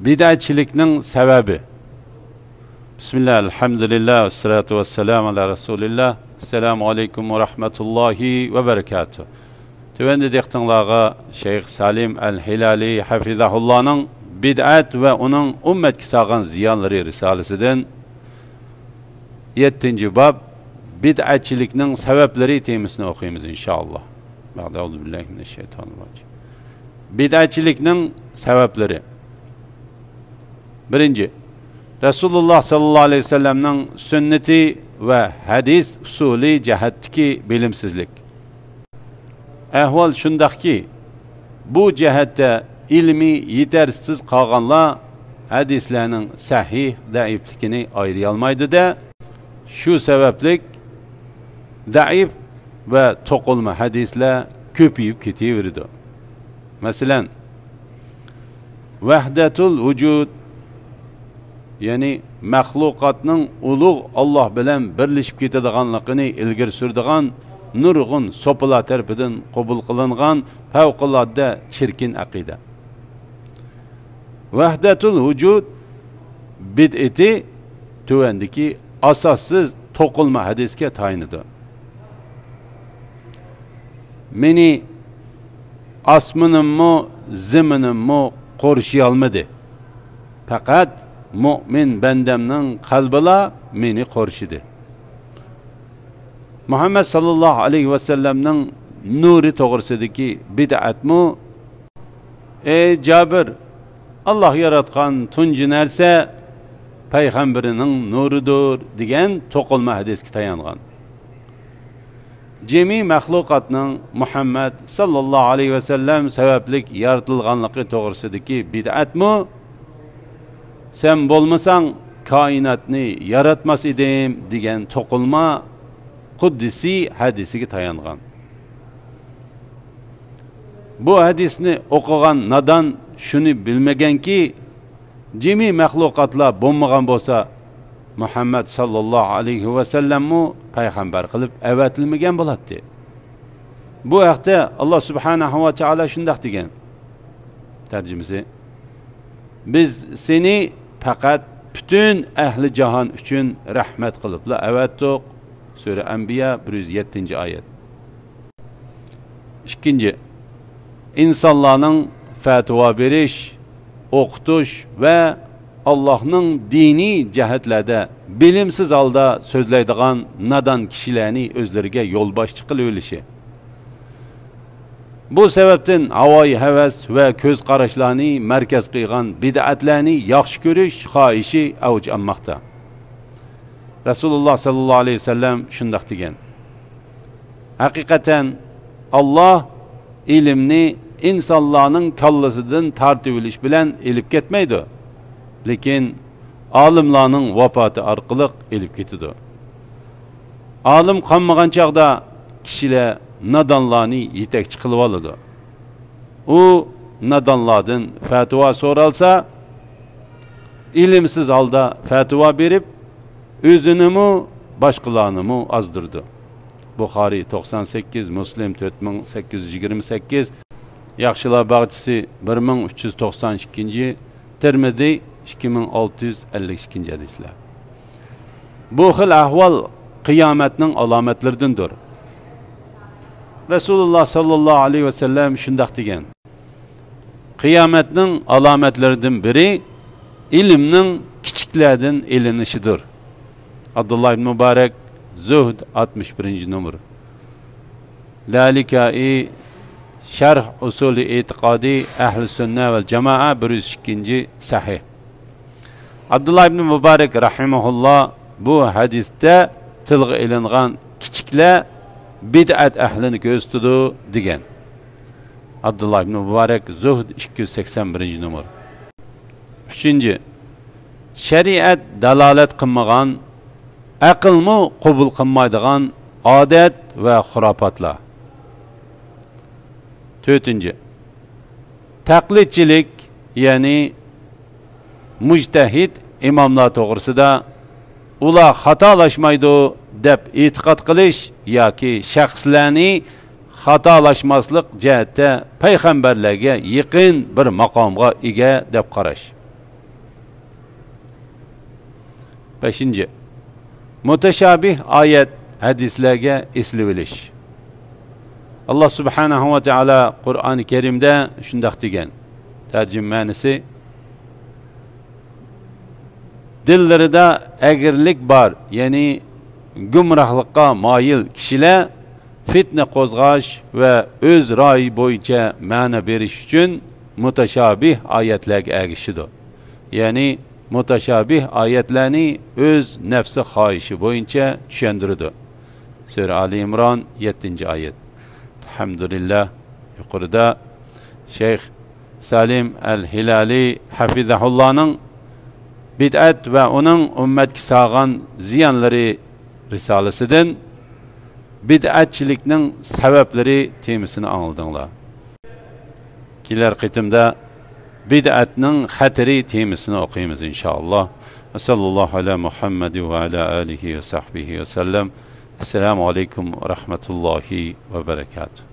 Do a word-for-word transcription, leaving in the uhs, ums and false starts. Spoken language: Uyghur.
بىدئەتچىلىكنىڭ سەۋەبى. بىسمىللا، ئەلھەمدۇلىللا، ۋەسسالاتۇ ۋەسسالامۇ ئالا رەسۇلىللا. ئەسسالامۇ ئەلەيكۇم ۋە رەھمەتۇللاھى ۋە بەرىكاتۇھ. تۆۋەندە دىققىتىڭلارغا شەيخ سالىم ئەل ھىلالى ھەفىزەھۇللانىڭ بىدئەت ۋە ئۇنىڭ ئۈممەتكە سالغان زىيانلىرى رىسالىسىدىن يەتتىنچى باب، بىدئەتچىلىكنىڭ سەۋەبلىرى تېمىسىنى ئوقۇيمىز، ئىنشائاللا. بەئدە، ئەئۇزۇ بىللاھى مىنەششەيتانىر راجىم. بىدئەتچىلىكنىڭ سەۋەبلىرى. بىرىنچى، رەسۇلۇللا ساللاللاھۇ ئەلەيھى ۋەسەللەمنىڭ سۈننىتى ۋە ھەدىس ئۇسۇلى جەھەتتىكى بىلىمسىزلىك. ئەھۋال شۇنداقكى، بۇ جەھەتتە ئىلمى يېتەرسىز قالغانلار ھەدىسلەرنىڭ سەھىھ، زەئىپلىكىنى ئايرىيالمايدۇ-دە، شۇ سەۋەبلىك زەئىپ ۋە توقۇلما ھەدىسلەر كۆپىيىپ كېتىۋېرىدۇ. مەسىلەن، ۋەھدەتۇل ۋۇجۇد، يەنى مەخلۇقاتنىڭ ئۇلۇغ ئاللاھ بىلەن بىرلىشىپ كېتىدىغانلىقىنى ئىلگىرى سۈرىدىغان نۇرغۇن سوپىلار تەرىپىدىن قوبۇل قىلىنغان پەۋقۇلئاددە چىركىن ئەقىدە. ۋەھدەتۇل ۋۇجۇد بىدئىتى تۆۋەندىكى ئاساسسىز توقۇلما ھەدىسكە تايىنىدۇ. مېنى ئاسمىنىممۇ، زېمىنىممۇ قورشىيالمىدى. پەقەت مۇئمىن بەندەمنىڭ قەلبىلا مېنى قورشىدى. مۇھەممەد ساللاللاھۇ ئەلەيھى ۋەسەللەمنىڭ نۇرى توغرىسىدىكى بىدئەتمۇ، ئەي جابىر، ئاللاھ ياراتقان تۇنجى نەرسە پەيغەمبىرىنىڭ نۇرىدۇر، دېگەن توقۇلما ھەدىسكە تايانغان. جىمى مەخلۇقاتنىڭ مۇھەممەد ساللاللاھۇ ئەلەيھى ۋەسەللەم سەۋەبلىك يارىتىلغانلىقى توغرىسىدىكى بىدئەتمۇ، سەن بولمىساڭ كائىناتنى ياراتماس ئىدىم، دېگەن توقۇلما قۇدسىي ھەدىسىگە تايانغان. بۇ ھەدىسنى ئوقۇغان نادان شۇنى بىلمىگەنكى، جىمى مەخلۇقاتلار بولمىغان بولسا، مۇھەممەد ساللاللاھۇ ئەلەيھى ۋەسەللەممۇ پەيغەمبەر قىلىپ ئەۋەتىلمىگەن بولاتتى. بۇ ھەقتە ئاللاھ سۇبھانەھۇ ۋە تائالا شۇنداق دېگەن. تەرجىمىسى، بىز سېنى پەقەت پۈتۈن ئەھلى جاھان ئۈچۈن رەھمەت قىلىپلا ئەۋەتتۇق. سۈرە ئەنبىيا، بىر يۈز يەتتىنچى ئايەت. ئىككىنچى، ئىنسانلارنىڭ پەتىۋا بېرىش، ئوقۇتۇش ۋە ئاللاھنىڭ دىنىي جەھەتلەردە بىلىمسىز ھالدا سۆزلەيدىغان نادان كىشىلەرنى ئۆزلىرىگە يولباشچى قىلىۋېلىشى. بۇ سەۋەبتىن ھاۋايى ھەۋەس ۋە كۆز قاراشلارنى مەركەز قىلغان بىدئەتلەرنى ياخشى كۆرۈش خاھىشى ئەۋج ئالماقتا. رەسۇلۇللا ساللاللاھۇ ئەلەيھى ۋەسەللەم شۇنداق دېگەن. ھەقىقەتەن، ئاللاھ ئىلىمنى ئىنسانلارنىڭ كاللىسىدىن تارتىۋېلىش بىلەن ئېلىپ كەتمەيدۇ، لېكىن ئالىملارنىڭ ۋاپاتى ئارقىلىق ئېلىپ كېتىدۇ. ئالىم قالمىغان چاغدا كىشىلەر نادانلارنى يېتەكچى قىلىۋالىدۇ. ئۇ نادانلاردىن پەتىۋا سورالسا، ئىلىمسىز ھالدا پەتىۋا بېرىپ، ئۆزىنىمۇ، باشقىلارنىمۇ ئازدۇرىدۇ. بۇخارىي توقسان سەككىز، مۇسلىم تۆت مىڭ سەككىز يۈز يىگىرمە سەككىز، ياخشىلار باغچىسى بىر مىڭ ئۈچ يۈز توقسان ئىككىنچى، تىرمىزى ئىككى مىڭ ئالتە يۈز ئەللىك ئىككىنچى ھەدىسلەر. بۇ خىل ئەھۋال قىيامەتنىڭ ئالامەتلىرىدىندۇر. رەسۇلۇللا ساللاللاھۇ ئەلەيھى ۋەسەللەم شۇنداق دېگەن. قىيامەتنىڭ ئالامەتلىرىدىن بىرى ئىلىمنىڭ كىچىكلەردىن ئېلىنىشىدۇر. ئابدۇللا ئىبن مۇبارەك، زۇھد، ئاتمىش بىرىنچى نومۇر. لالىكائى، شەرھ ئۇسۇلى ئېتىقادى ئەھلى سۈننە ۋەل جامائە، بىر يۈز ئىككىنچى سەھىھ. ئابدۇللا ئىبن مۇبارەك رەھىمەھۇللا بۇ ھەدىستە تىلغا ئېلىنغان كىچىكلەر بىدئەت ئەھلىنى كۆرسىتىدۇ، دېگەن. ئابدۇللا ئىبن مۇبارەك، زۇھد، ئىككى يۈز سەكسەن بىرىنچى نومۇر. ئۈچىنچى، شەرىئەت دالالەت قىلمىغان، ئەقىلمۇ قوبۇل قىلمايدىغان ئادەت ۋە خۇراپاتلار. تۆتىنچى، تەقلىدچىلىك، يەنى مۇجتەھىد ئىماملار توغرىسىدا، ئۇلار خاتالاشمايدۇ دەپ ئېتىقاد قىلىش ياكى شەخسلەرنى خاتالاشماسلىق جەھەتتە پەيغەمبەرلەرگە يېقىن بىر ماقامغا ئىگە دەپ قاراش. بەشىنچى، مۇتەشابىھ ئايەت، ھەدىسلەرگە ئېسىلىۋېلىش. ئاللا سۇبھانەھۇ ۋە تائالا قۇرئانى كەرىمدە شۇنداق دېگەن، تەرجىمە مەنىسى، دىللىرىدا ئەگرىلىك بار، يەنى گۇمراھلىققا مايىل كىشىلەر پىتنە قوزغاش ۋە ئۆز رايى بويىچە مەنە بېرىش ئۈچۈن مۇتەشابىھ ئايەتلەرگە ئەگىشىدۇ. يەنى مۇتەشابىھ ئايەتلەرنى ئۆز نەپسى خاھىشى بويىچە چۈشەندۈرىدۇ. سۈرە ئالى ئىمران، يەتتىنچى ئايەت. ئەلھەمدۇلىللاھ، يۇقىرىدا شەيخ سالىم ئەل ھىلالى ھەفىزەھۇللانىڭ بىدئەت ۋە ئۇنىڭ ئۈممەتكە سالغان زىيانلىرى رىسالىسىدىن بىدئەتچىلىكنىڭ سەۋەبلىرى تېمىسىنى ئاڭلىدىڭلار. كېلەر قېتىمدا بىدئەتنىڭ خەتىرى تېمىسىنى ئوقۇيمىز، ئىنشائاللا. ۋە ساللاللاھۇ ئەلا مۇھەممەد ۋە ئەلا ئالىھى ۋە سەھبىھى ۋە سەللەم. ئەسسالامۇ ئەلەيكۇم ۋە رەھمەتۇللاھى ۋە بەرەكاتۇھ.